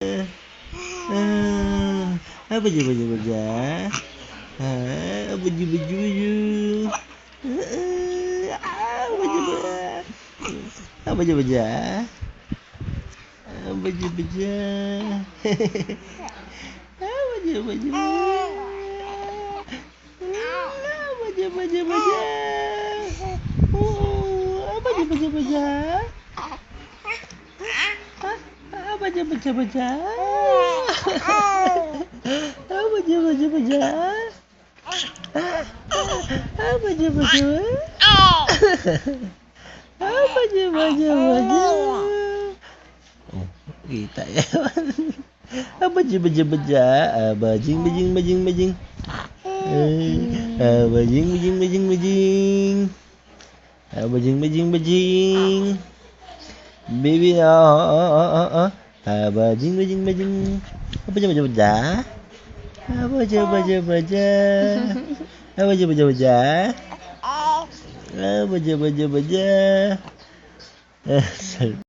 Ah, ah, baja baja baja. Ah, baja baja baja. Ah, baja baja. Ah, baja baja. Ah, baja baja. Ah, baja baja. Ah, baja baja baja. Oh, ah, baja baja baja. Ah, baja baja baja. Ah, baja baja baja. Ah, baja baja. Ah, baja baja baja. Oh, kita yan. Ah, baja baja baja. Ah, bajing bajing bajing bajing. Ah, bajing bajing bajing bajing. Ah, bajing bajing bajing. Baby, ah, ah, ah, ah, ah. Ah, bajing bajing bajing. Ah, baja baja baja. Ah, baja baja baja. Ah, baja baja baja. Ah, baja baja baja. Ah.